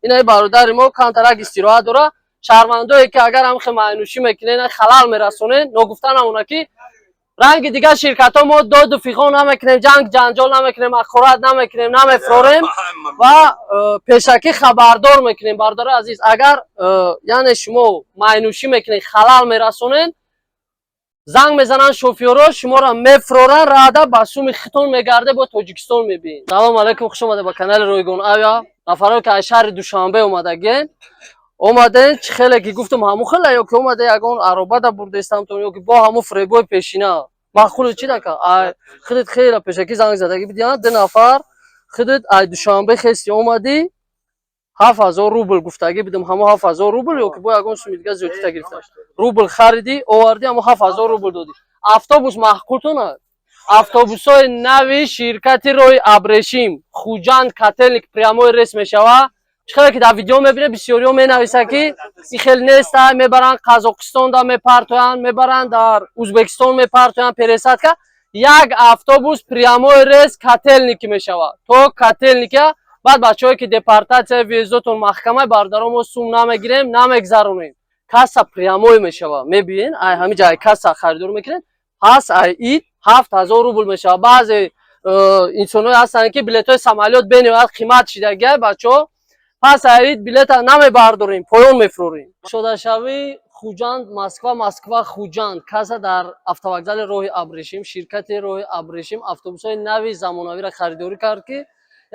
Инаи бародари мо камтарак истироҳат дора. Шаҳрвандое, ки агар ҳамхе майнӯшӣ мекунен, халал мерасонен, ногуфта намона, ки ранги дигар ширкатҳо мо доду фиғон намекунем, ҷанг ҷанҷол намекунем, ҳақорат намекунем, намефурорем ва пешакӣ хабардор мекунем. Бародари азиз, агар яъне шумо майнӯшӣ мекунед, халал мерасонен, занг мезананд шофёрро, шуморо мефуроранд, рада ба суми хитон мегарде, бо Тоҷикистон мебиен. Салом алайкум, хуш омаде ба канали Ройгон Авиа. Нафарое, ки аз шаҳри Душанбе омадагиен, омаден, чӣ хеле ки гуфтам, ҳамун хеле ё ки омаде, ягон аробада бурдестамтон ё ки бо ҳамун фиребои пешина маъқули чӣ дака? Худит хеле пешакӣ занг задагӣ бидиҳанд. Ду нафар худит ай Душанбе хести омадӣ, 7000 рубл гуфтагӣ бидим, ҳамон 7000 рубл ё ки бо ягон суми дига зиёдтита гирифта, рубл харидӣ, овардӣ, ҳамон 7000 рубл додӣ. Автобус маъқултон? Автобусҳои нави ширкати Роҳи Абрешим Хуҷанд Котельник прямой рейс мешава. Чӣ хеле ки дар видео мебинед, бисёриҳо менависанд, ки ин хел неста, мебаранд Қазоқистонда мепартоянд, мебаранд дар Ӯзбекистон мепартоянд, пересадка. Як автобус прямой рейс Котельники мешавад то Котельника. Баъд бачаҳое, ки депортатсия, въездотон маҳкамаи, бародаро, мо сум намегирем, намегзаронем. Касса прямой мешавад, мебинед, ай ҳамин ҷай касса харидор мекунед. Пас ай ид 7000 рубл мешавад. Баъзе инсонҳое ҳастанд, ки билетҳои самолёт бениҳоят қимат шидагиай. Бачаҳо, пас ай ид билета намебардорем, поён мефурорем. Шодашавии Хуҷанд Москва, Москва Хуҷанд, касса дар автовокзали Роҳи Абрешим. Ширкати Роҳи Абрешим автобусҳои нави замонавиро харидорӣ кард, ки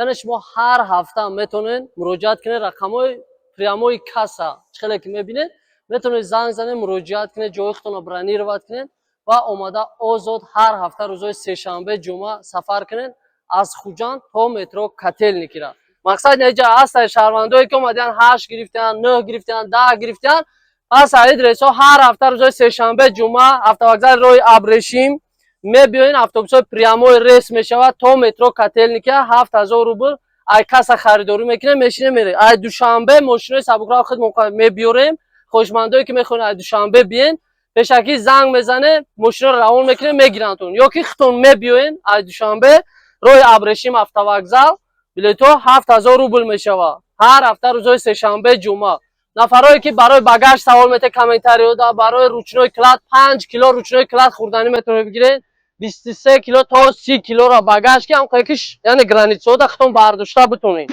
яъне шумо ҳар ҳафта метавонед муроҷиат кунед. Рақамҳои прямой касса, чӣ хеле ки мебинед, метавонед занг занед, муроҷиат кунед, ҷои худтонро бронировать кунед ва омада озод ҳар ҳафта рӯзҳои сешанбе, ҷумъа сафар кунед аз Хуҷанд то метро Котельникира. Мақсад неҷа ҳастанд шаҳрвандое, ки омадиянд, ҳашт гирифтиянд, нӯҳ гирифтиянд, 10 гирифтиянд. Пас аид рейсҳо ҳар ҳафта рӯзҳои сешанбе, ҷумъа автовокзали Роҳи Абрешим мебиёен. Автобусҳои прямой рейс мешавад то метро Котельника, 7000 рубл ай касса харидорӣ мекунем, мешинем, мерем. Ай Душанбе мошинои сабукрав худмон мебиёрем. Хоҳишмандое, ки мехоҳед ай Душанбе биен, пешакӣ занг мезанем, мошиноро равон мекунем, мегирандтон ё ки худтон мебиёен ай Душанбе, Роҳи Абрешим автовокзал. Билетҳо 7000 рубл мешавад ҳар ҳафта рӯзҳои сешанбе, ҷумъа. Нафарое, ки барои багаж савол мете комментариёда, барои ручной кладь, 5 кило ручной кладь хӯрданӣ метавонед бигиред, 23 кило то 30 килоро багаж, ки ҳам яъне границаода худтон бардошта битонед.